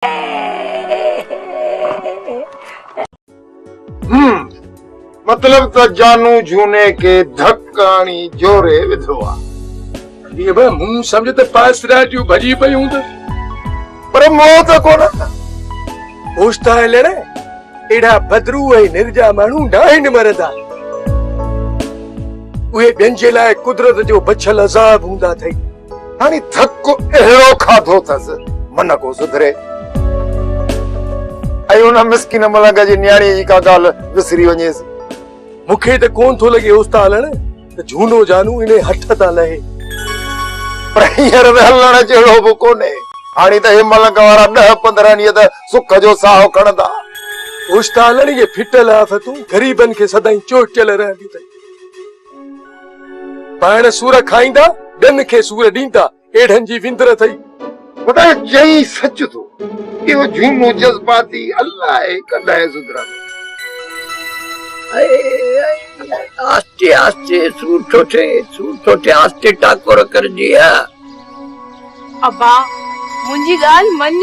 هم، مطلب ته جانو جهوني کي ڌڪ هڻي جهوري وڌو آ. ادي ابا، مون سمجهه ته پاسراٽيون ڀڄي پيون هوندس. پر مئو ته ڪونه. اوچتا هلڻ، اهڙا بدروح ۽ نرڄا ماڻهو ناهن مرندا. اهي ٻين جي لاء قدرت جو بڇل عذاب هوندا اٿئي. هاڻي ڌڪ اهڙو کاڌو اٿس، من ڪو سڌري. ۽ ان مسڪين ملنگ جي نياڻيء جي ڪا ڳالهه وسري وڃيس. مون کي ته ڪونه ٿو لڳي اوستا هلڻ ته جهونو جانو انهيء هٺ تان لهي. پر هينئر ته هلڻ جهڙو به ڪونهي. هاڻي ته هي ملنگ وارا ڏهه پندرهن ڏينهن ته سک جو ساهه کڻندا. اوستا هلڻ اهي ڦٽل آفتون غريبن کي سدائين چوٽيل رهنديون اٿئي. پاڻ سور کائيندا، ٻين کي سور ڏيندا، اهڙن جي وندر اٿئي. وڏا چئين سچ ٿو، اهو جهونو جذباتي الائي ڪڏهن سڌرندو. آهستي آهستي سور ٿو ٿئي، سور ٿو ٿئي، آهستي ٽاڪور ڪر جيء. ابا، منهنجي ڳالهه مڃ،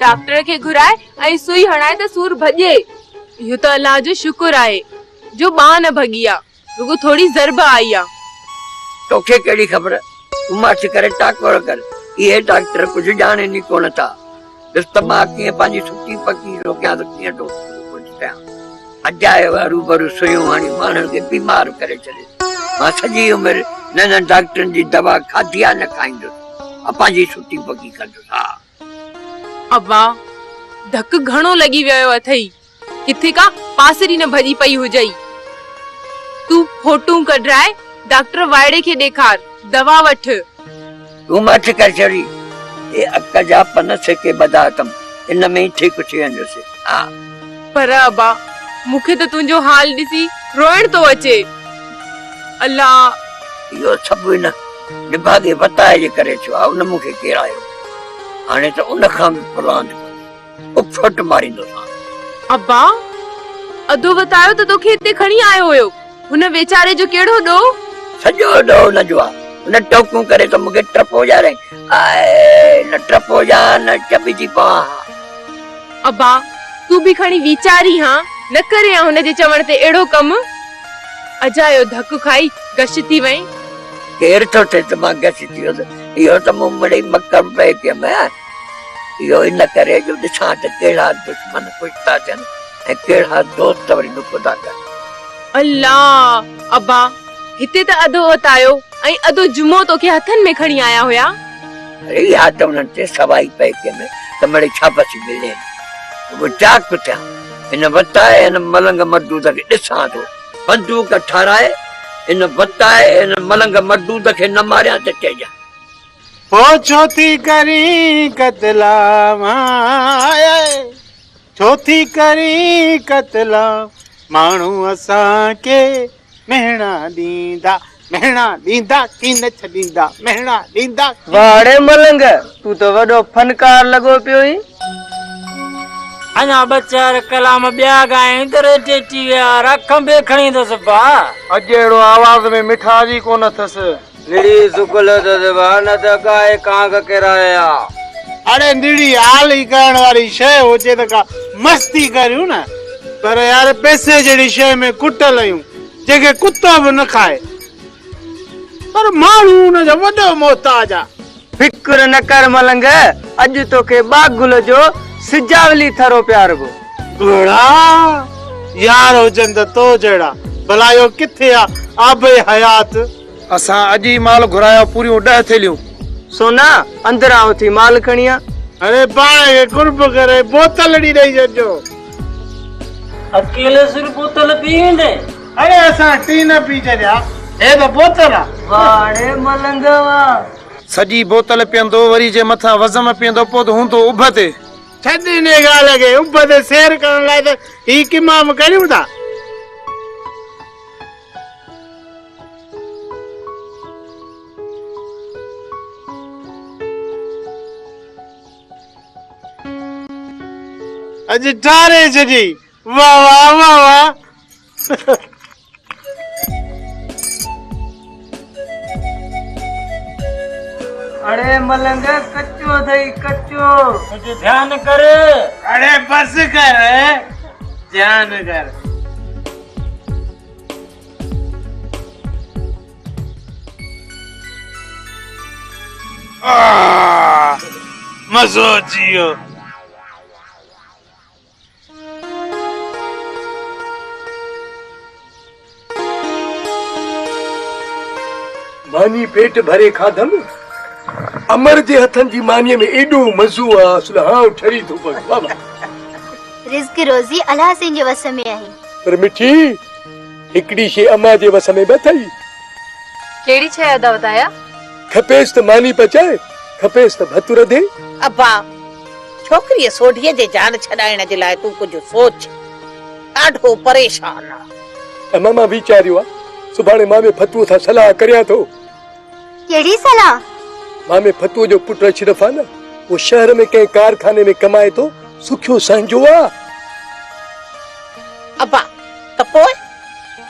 ڊاڪٽر کي گهرائي ۽ سوئي هڻائي ته سور ڀڄي. اهو ته الله جو شڪر آهي جو ٻانهن نه ڀڳي آ. رڳو ٿوري ضرب آئي آ. توکي ڪهڙي خبر؟ تون ماٺ ڪري ٽاڪور ڪر. اهي ڊاڪٽر ڪجهه ڄاڻين ئي ڪونه ٿا. ڏس ته مان ڪيئن پنهنجي ستي پڪي روڪيان ته ڪيئن ٿو ڪجهه ٿيان. اجايو هروڀرو سوئيون هڻي ماڻهن کي بيمار ڪري ڇڏين. مان سڄي عمر نه انهن ڊاڪٽرن جي دوا کاڌي آ نه کائيندس. مان پنهنجي ستي پڪي ڪندس. ها. ابا، ڌڪ گهڻو لڳي ويو اٿئي. ڪٿي ڪا پاسري نه ڀڄي پئي هجئي. تون فوٽون ڪڍرائي ڊاڪٽر وائڙي کي ڏيکار، دوا وٺ. تون ماٺ ڪر ڇڙي. اي اڪ جا پن سيڪي ٻڌا اٿم، ان ۾ ئي ٺيڪ ٿي ويندس. ها. پر ابا، مون کي ته تنهنجو حال ڏسي روئڻ ٿو اچي. الله! اهو سڀ ان نڀاڳي وتائي جي ڪري ٿيو آهي. ان مون کي ڪيرايو. هاڻي ته ان کان به پلاند ڪندس. اڦٽ ماريندوسانس. ابا! اڌو وتايو ته توکي هتي کڻي آيو هيو. هن ويچاري جو ڪهڙو ڏوهه؟ سڄو ڏوهه هن جو آ. هن ٽوڪون ڪري ته مون کي ٽپو ڏياريائين. آء نه ٽپو ڏيان نه چٻجي پوان ها. ابا! تون به کڻي ويچارين ها، نه ڪرين ها هن جي چوڻ تي اهڙو ڪم. اجايو ڌڪ کائي غش ٿي وئين. ڪير ٿو چئي ته مان غش ٿي ويس. اهو ته مون مڙئي مڪر پئي ڪيم. اهو ان ڪري جو ڏسان ته ڪهڙا دشمن خوش ٿا ٿين ۽ ڪهڙا دوست وري ڏک ٿا ڪن. الله! ابا، هتي ته اڌو وتايو ۽ اڌو جمعو توکي هٿن ۾ کڻي آيا هيا. اڙي اها ته انهن تي سوائي پئي ڪيم ته مڙئي ڇاپسي ملين. رڳو چاڪ ٿيان. هن وتائي هن ملنگ مردود کي ڏسان ٿو. بندوق ٺاهرائي هن وتائي هن ملنگ مردود کي نه ماريان ته چئجان. پوء ڇو ٿي ڪرين قتلام ڇو ٿي ڪرين قتلام ماڻهو اسان کي مهڻا ڏيندا مهڻا ڏيندا ڪين ڇڏيندا مهڻا ڏيندا. واهه ڙي ملنگ تون ته وڏو فنڪار لڳو پيو آهين. اڃا ٻه چار ڪلام ٻيا ڳايائين ته ريٽي ٽي وي وارا کنڀي کڻي ايندس ڀاء. اڄ اهڙو آواز ۾ مٺاج ئي ڪونه اٿس. نڙي سڪل اٿس ڀاء نه ته ڳائي ڪانگ ڪيرائي ها. اڙي نڙي حال ئي ڪرڻ واري شيء هجي ته ڪا مستي ڪريون نه پر يار پئسي جهڙي شيء ۾ ڪٽل آهيون جنهن کي ڪتو به نه کائي پر ماڻهو ان جو وڏو محتاج آ. فڪر نه ڪر ملنگ اڄ توکي ٻاگهل جو سجاولي ٿرو پياربو. گهوڙا يار هجن ته تو جهڙا ڀلا اهو ڪٿي آ آب حيات. اسان اڄ ئي مال گهرايو پوريون ڏهه ٿيلهيون. سونا اندران اٿي مال کڻي آ. اڙي پاڻ کي قرب ڪري بوتلڙي ڏئي ڇڏجو. اڪيلي سر بوتل پي ويندين. اڙي اسان ٽي نه پي ڇڏيا هي ته بوتل آ. واهه ڙي ملنگ واهه. سڄي بوتل پيئندو وري جي مٿان وزم پيئندو پوء ته هوندو اڀ تي. ڇڏ انهيء ڳالهه کي، اڀ تي سير ڪرڻ لاء ته هي ڪمام ڪريون ٿا. اڄ ٺاري ڇڏيئي. واه واه واه واه. اڙي ملنگ ڪچو اٿئي ڪچو. ڪجهه ڌيان ڪر. اڙي بس ڪر ڌيان ڪر. آه مزو اچي ويو. ماني پيٽ ڀري کاڌم. امڙ جي هٿن جي مانيء ۾ ايڏو مزو آ، اصل هانء ٺري ٿو پوي. واھ واھ. رزق روزي الله سائين جي وس ۾ آهي. پر مٺي، هڪڙي شيء امان جي وس ۾ به اٿئي. ڪهڙي شيء ادا وڌايا؟ کپيس ته ماني پچائي، کپيس ته ڀت رڌي. ابا، ڇوڪريء سوڍيء جي جان ڇڏائڻ جي لاء تون ڪجهه سوچ. ڏاڍو پريشان آ. اما مان ويچاريو آ، سڀاڻي مامي ڦتوء سان صلاح ڪريان ٿو. ڪهڙي صلاح؟ مامي ڦتوء جو پٽ اشرف آ نه، اهو شهر ۾ ڪنهن ڪارخاني ۾ ڪمائي ٿو، سکيو سهنجو آ. ابا، ته پوء؟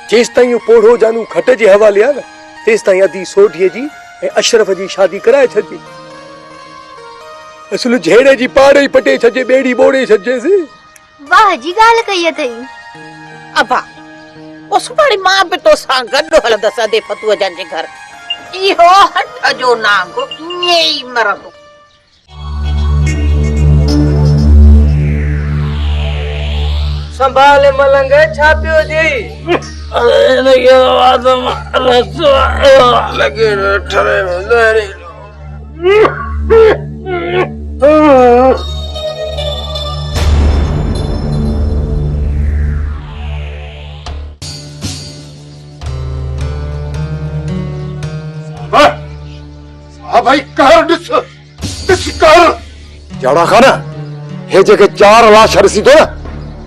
جيستائين اهو پوڙهو جانو کٽ جي حوالي آ نه، تيستائين ادي سوڍيء جي ۽ اشرف جي شادي ڪرائي ڇڏجي. اصل جهيڙي جي پاڙ ئي پٽي ڇڏجي، ٻيڙي ٻوڙي ڇڏجيس. واهه جي ڳالهه ڪئي اٿئي. ابا، پوء سڀاڻي مان به توسان گڏ هلندس ادي فتوء جان جي گهر. اهو هٺ جو نانگ ائين ئي مرندو. سنڀال ملنگ ڇا پيو ڏئي. اڙي هن کي ته وات مان رس آيو آ. لڳي ٿو ٺري ۾ زهريلو. ها ڀائي قهر ڏس ڏس قهر. جاڙا خان هي جيڪي چار لاش ڏسين ٿو نه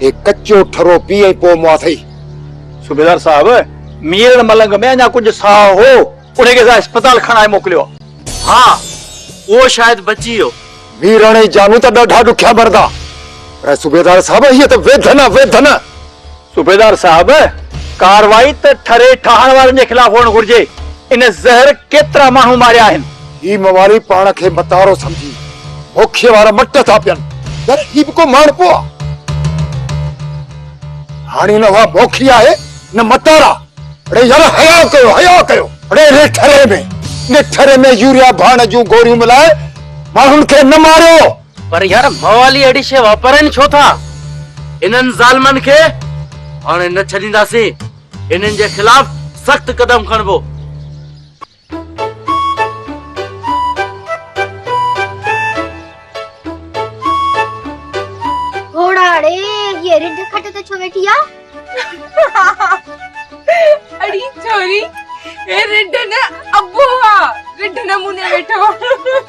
هي ڪچو ٺرو پي ۽ پوء مئا اٿئي. صوبيدار صاحب ميرڻ ملنگ ۾ اڃا ڪجهه ساهه هو انهي کي اسان اسپتال کڻائي موڪليو آ. ها اهو شايد بچي ويو. ميرڻ ۽ جانو ته ڏاڍا ڏکيا مرندا پر صوبيدار صاحب هيء ته ويڌن آ ويڌن. صوبيدار صاحب، ڪارروائي ته ٺري ٺاهڻ وارن جي خلاف هئڻ گهرجي. ان زهر ڪيترا ماڻهو ماريا آهن. هي موالي پاڻ کي متارو سمجهي موکيء وارا مٽ ٿا پين. يار هي به ڪو ماڻهپو آ. هاڻي نه اها موکي آهي نه متارا. اڙي يار حياء ڪيو حياء ڪيو. اڙي ري ٺري ۾ ني ٺري ۾ يوريا ڀاڻ جون گوريون ملائي ماڻهن کي نه ماريو. پر يار موالي اهڙي شيء واپرائين ڇو ٿا؟ انهن ظالمن کي هاڻي نه ڇڏينداسين، انهن جي خلاف سخت قدم کڻبو. گهوڙا ڙي، هيء رڍ کٽ تي ڇو ويٺي آ؟ اڙي ڇوري، هي رڍ نه ابو آ، رڍ نموني ويٺو آ.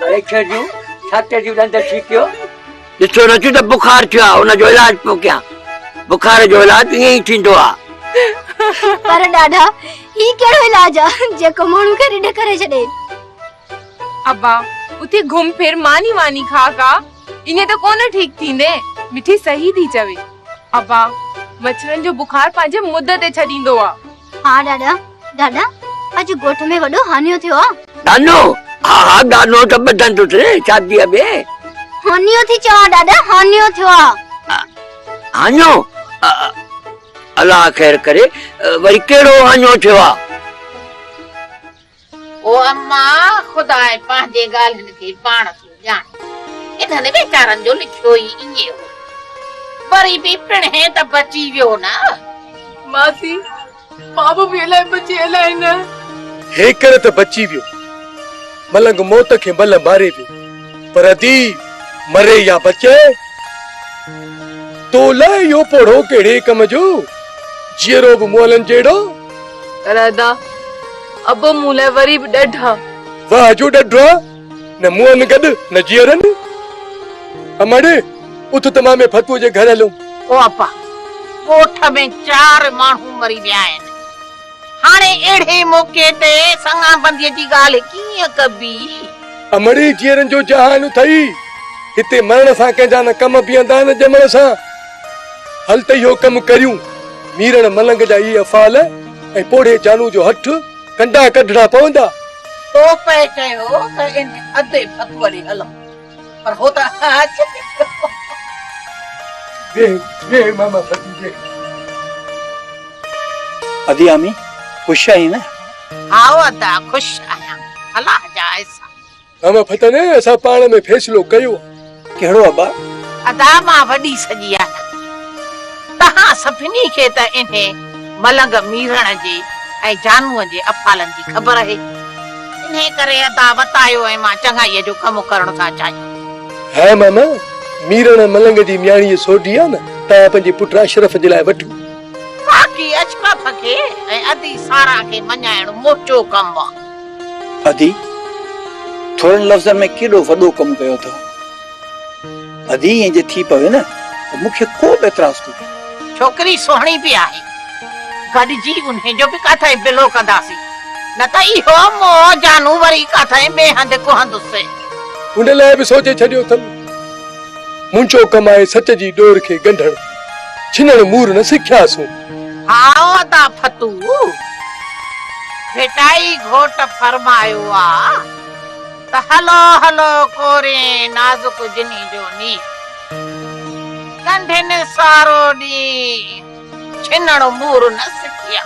اڙي ڇوريون، ڇا ڪيون ڏند ڇيڪيو؟ ڏسو نه ٿيون ته بخار ٿيو آ، ان جو علاج پيو ڪيان. بخار جو علاج ائين ئي ٿيندو آ. پر ڏاڏا، هي ڪهڙو علاج آ، جيڪو ماڻهو کي رڍ ڪري ڇڏي؟ ابا، اٿي گهم ڦر ماني واني کاء ڪا، ائين ته ڪونه ٺيڪ ٿيندين. مٺي صحيح ٿي چوي. ابا، مڇرن جو بخار پنهنجي مد تي ڇڏيندو آ. ها ڏاڏا، ڏاڏا، اڄ ڳوٺ ۾ وڏو هانيو ٿيو آ. ڏانو؟ ها ها ڏانو ته ٻڌندس شاديء ۾. هانيو ٿي چوان ڏاڏا، هانيو ٿيو آ. هانيو؟ الله خير ڪري، وري ڪهڙو هانيو ٿيو آ؟ او اما، خدا پنهنجي ڳالهين کي پاڻ ٿو ڄاڻي. انهن ويچارن جو لکيو ئي ائين هو. وري به پڻهين ته بچي ويو نه. ماسي، بابو به الائي بچي الائي نه. هيڪر ته بچي ويو. ملنگ موت کي ملهه ماري ويو. پر ادي، مري يا بچي، تو لاء اهو پوڙهو ڪهڙي ڪم جو؟ جيئرو به مئلن جهڙو. پر ادا، ابو مون لاء وري به ڏڍ آ. واهه جو ڏڍ آ، نه مئن گڏ نه جيئرن. امڙ، اٿ ته مامي ڦتوء جي گهر هلون. او ابا، ڳوٺ ۾ چار ماڻهو مري ويا آهن. هاڻي اهڙي موقعي تي سڱابنديء جي ڳالهه ڪيئن ڪبي؟ امڙ، جيئرن جو جهان اٿئي. هتي مرڻ سان ڪنهن جا نه ڪم بيهندا نه ڄمڻ سان. هل ته اهو ڪم ڪريون. ميرڻ ملنگ جا اهي افعال ۽ پوڙهي جانو جو هٺ ڪنڊا ڪڍڻا پوندا. تو پئي چيو ته ان ادي ڦتوء ڏي هلون، پر هو ته اچي پيو. ويهه، ويهه ماما ڦتو ويهه. ادي آمي، خوش آهين نه؟ هائو ادا، خوش آهيان، الله جا احسان. ماما فتن اسان پاڻ ۾ فيصلو ڪيو آ. ڪهڙو ابا؟ ادا مان وڏي سڄي آهيان. توهان سڀني کي ته انهي ملنگ ميرڻ جي ۽ جانوء جي افعالن جي خبر اهي. انهي ڪري ادا وتايو ۽ مان چڱائيء جو ڪم ڪرڻ ٿا چاهيون. ها ماما، ميرڻ ملنگ جي نياڻيء سوڍي آ نه، توهان پنهنجي پٽ اشرف جي لاء وٺو. باقي اشرف کي ۽ ادي ساران کي مڃائڻ منهنجو ڪم آ. ادي، ٿورن لفظن ۾ ڪيڏو وڏو ڪم ڪيو اٿو. ادي، ائين جي ٿي پوي نه ته مون کي ڪو به اعتراض ڪونهي. ڇوڪري سهڻي به آهي. گڏجي انهي جو به ڪاٿئين بلو ڪنداسين. نه ته اهو موهه جانو وري ڪاٿئين ٻئي هنڌ ڪهندس. ان لاء به سوچي ڇڏيو اٿم. منهنجو ڪم آهي سچ جي ڏور کي ڳنڍڻ. ڇنڻ مور نه سکياسون. هائو ادا ڦتو، ڀٽائي گهوٽ فرمايو آ ته هلو هلو ڪورين نازڪ جني جو نينهن، ڳنڍين سارو ڏينهن، ڇنڻ مور نه سکيا.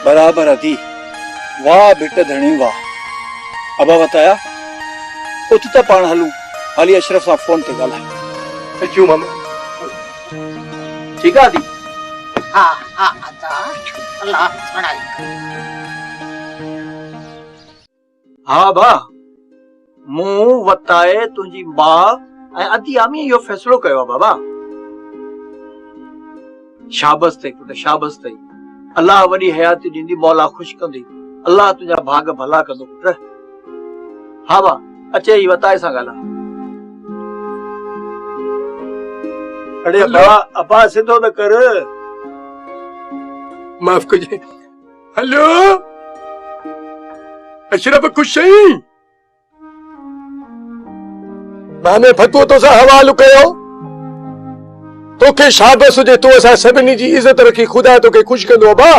برابر ادي، واهه ڀٽ ڌڻي واهه. ابا وتايا، اٿ ته پاڻ هلون، هلي اشرف سان فون تي ڳالهاء. اچو ماما. ٺيڪ آ ادي. ها ها ادا الله سڻائي ڪري. ها ابا مون وتائي تنهنجي ماء ۽ ادي آمي اهو فيصلو ڪيو آ بابا. شابس اٿئي پٽ شابس اٿئي الله وڏي حياتي ڏيندي مولا خوش ڪندي الله تنهنجا ڀاڳ ڀلا ڪندو پٽ. ها با اچي هي وتائي سان ڳالهاء. اڙي ابا ابا سڌو ته ڪر. معاف ڪجي. هلو اشرف خوش آهين؟ مامي فتوو توسان حوالو ڪيو. توکي شابس هجي تو اسان سڀني جي عزت رکي خدا توکي خوش ڪندو ابا.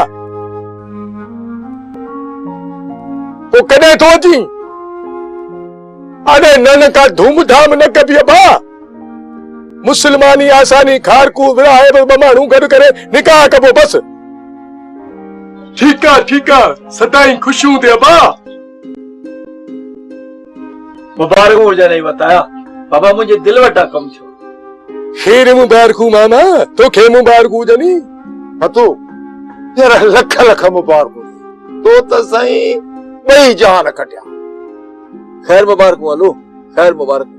پوء ڪڏهن ٿو اچين؟ اڙي نه نه ڪا ڌوم ڌام نه ڪبي ابا. مسلماني آساني کارڪون ورهائي بس ٻه ماڻهو گڏ ڪري نڪاح ڪبو بس. ٺيڪ آ ٺيڪ آ سدائين خوش هوندي ابا. مبارڪون هجن اي وتايا بابا منهنجي دل وٽان ڪم ٿيو. خير مبارڪون ماما توکي مبارڪون هجن. فتو يار لک لک مبارڪون تو ته سائين ٻئي جهان کٽيا. خير مبارڪون الو خير مبارڪون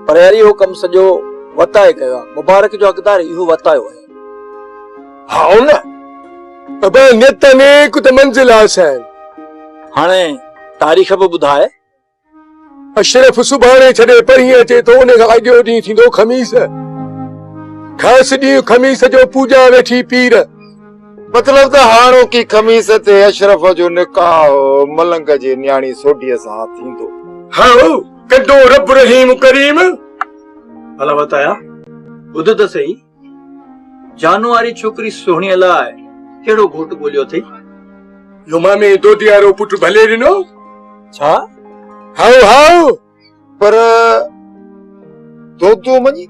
پر يار اهو ڪم سڄو وتائي ڪيو آ مبارڪ جو حقدار اهو وتايو آهي. هائو نه ابا نيت نيڪ ته منزل آسان. هاڻي تاريخ به ٻڌاء. اشرف سڀاڻي ڇڏي پرينء اچي ٿو، ان کان اڳيون ڏينهن ٿيندو خميس. خاص ڏينهن خميس جو پوڄا ويٺي پير. مطلب ته هاڻوڪي خميس تي اشرف جو نڪاح ملنگ جي نياڻي سوڍيء سان ٿيندو. هائو، ڪندو رب رحيم ڪريم. ڀلا وتايا، ٻڌ ته سهي، جانو واري ڇوڪري سهڻيء لاء ڪهڙو گهوٽ ڳوليو اٿئي؟ اهو مامي دوديارو پٽ ڀلي ڏنو. ڇا؟ هائو هائو. پر دودو مڃي؟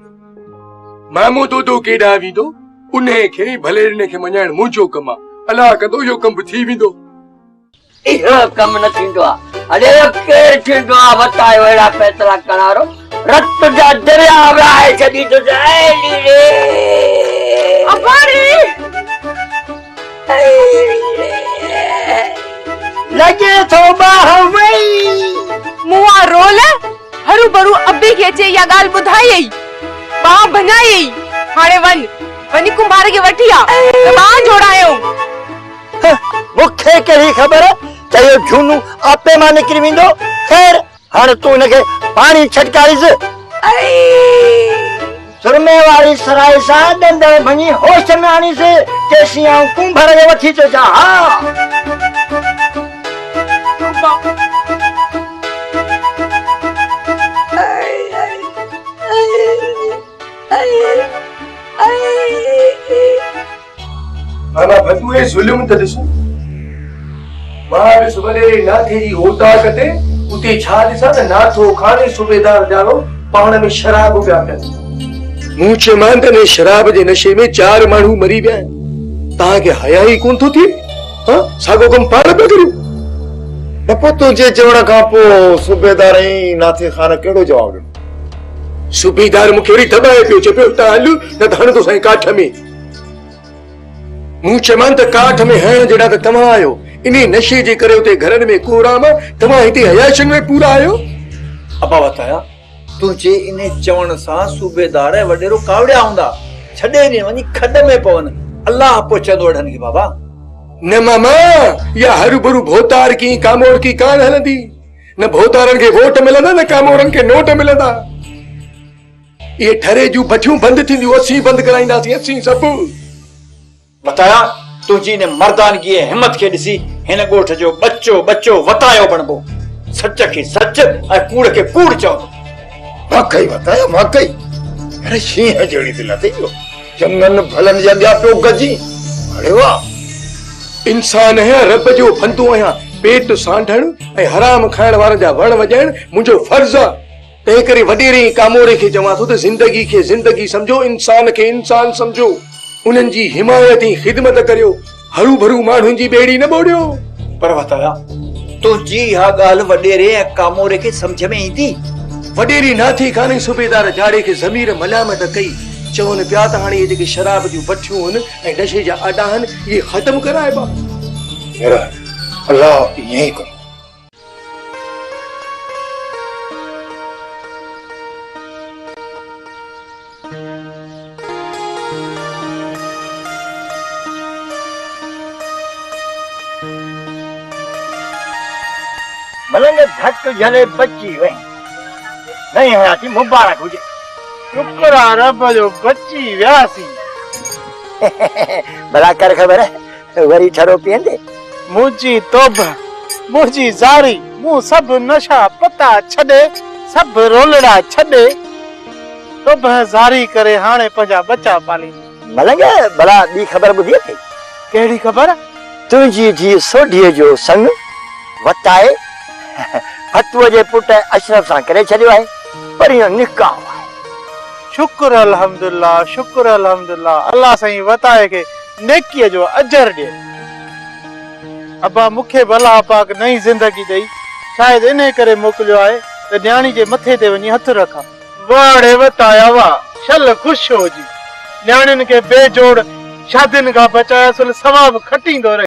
مامو دودو ڪيڏانهن ويندو؟ انهيء کي ۽ ڀلي ڏني کي مڃائڻ منهنجو ڪم آ. الله ڪندو اهو ڪم به ٿي ويندو. اهو ڪم نه ٿيندو آ. اڙي اهو ڪير ٿيندو آ وتايو اهڙا فيصلا ڪرڻ وارو. رت جا درياء وهائي ڇڏيندس اي ليڙي. ابا ڙي. لڳي ٿو ٻانهن وئي. مون آ رول هروڀرو ابي کي اچي اها ڳالهه ٻڌائي ئي. ٻانهن ڀڃائي ئي. هاڻي وڃ، وڃي ڪنڀار کي وٺي آ ته ٻانهن جوڙايون. مون کي ڪهڙي خبر ته اهو جهونو آپي مان نڪري ويندو. خير، هاڻ تون هن کي پاڻي ڇٽڪاريس. سرمي واري سرائي سان ڏندڻ ڀڃي هوش ۾ آڻيس، تيسين آئون ڪنڀر کي وٺي ٿو اچان. ها! ماما ڀتو اهي ظلم ته ڏس. مان ڏس وڏيري ناٿي جي اوطاق تي اتي ڇا ڏسان ته ناٿو خان ۽ صوبيدار جانو پاڻ ۾ شراب پيا پين. مون چيومان ته انهي شراب جي نشي ۾ چار ماڻهو مري ويا آهن. توهان کي حياء ئي ڪونه ٿو ٿئي؟ ها ساڳو ڪم پاڻ پيا ڪريون. نه پوء تنهنجي چوڻ کان پوء صوبيدار ۽ ناٿي خان ڪهڙو جواب ڏنو؟ صوبيدار مون کي وري دٻائي پيو، چئي پيو هتان هل نه ته هڻندوسانء ڪاٺ ۾. مون چيمان ته ڪاٺ ۾ هڻڻ جهڙا ته توهان آهيو. انهي نشي جي ڪري اتي گهرن ۾ ڪوهرام، توهان هتي عياشين ۾ پورا آهيو. ابا وتايا، تنهنجي انهي چوڻ سان صوبيدار ۽ وڏيرو ڪاوڙيا هوندا. ڇڏي ڏين، وڃي کڏ ۾ پون. الله پهچندو اهڙن کي بابا. نه ماما، اها هروڀرو ڀوتارڪي ۽ ڪامورڪي ڪانه هلندي. نه ڀوتارن کي ووٽ ملندا نه ڪامورن کي نوٽ ملندا. اهي ٺري جون بٺيون بند ٿينديون، اسين بند ڪرائينداسين، اسين سڀ. وتايا، تنهنجي ان مردانگي ۽ همت کي ڏسي هن ڳوٺ جو ٻچو ٻچو وتايو بڻبو. سچ کي سچ ۽ ڪوڙ کي ڪوڙ چوندو. واقعي وتايا، واقعي. اڙي شينهن جهڙي دل اٿئي جو چڱن ڀلن جي اڳيان پيو گجين. اڙي واهه. انسان آهيان، رب جو بندو آهيان، پيٽ سانڍڻ ۽ حرام کائڻ وارن جا وڻ وڄائڻ منهنجو فرض آ. تنهن ڪري وڏيري ۽ ڪاموري کي چوان ٿو ته زندگي کي زندگي سمجهو، انسان کي انسان سمجهو، انهن جي حمايت ۽ خدمت ڪريو، هروڀرو ماڻهن جي ٻيڙي نه ٻوڙيو. پر وتايا، تنهنجي اها ڳالهه وڏيري ۽ ڪاموري کي سمجهه ۾ ايندي؟ وڏيري ناٿي خان ۽ صوبيدار جاڙي کي ضمير ملامت ڪئي، چون پيا ته هاڻي اهي جيڪي شراب جون بٺيون هن ۽ نشي جا اڏا آهن، اهي ختم ڪرائبا. يار الله ائين ئي ڪندو. ملنگ ڌڪ جهلي بچي وئين. نئين حياتي مبارڪ هجي. شڪر آ رب جو بچي وياسين. ڀلا ڪر خبر وري ٺرو پيئندي؟ منهنجي توبه، منهنجي زاري، مون سڀ نشا پتا ڇڏي، سڀ رولڙا ڇڏي، توبه زاري ڪري هاڻي پنهنجا ٻچا پاليندس. ملنگ، ڀلا ٻي خبر ٻڌي اٿئي؟ ڪهڙي خبر؟ تنهنجي ڌيء سوڍيء جو سڱ وتائي ڦتوء جي پٽ اشرف سان ڪري ڇڏيو آهي، پرينء نڪاح آهي. شڪر الحمدالله، شڪر الحمدالله، الله سائين وتائي کي نيڪيء جو اجر ڏي. ابا مون کي به الله پاڪ نئين زندگي ڏئي شايد انهي ڪري موڪليو آهي ته نياڻي جي مٿي تي وڃي هٿ رکان. واهه ڙي وتايا واهه، شل خوش هجين. نياڻين کي بي جوڙ شادين کان بچائي اصل ثواب کٽيندو رهين.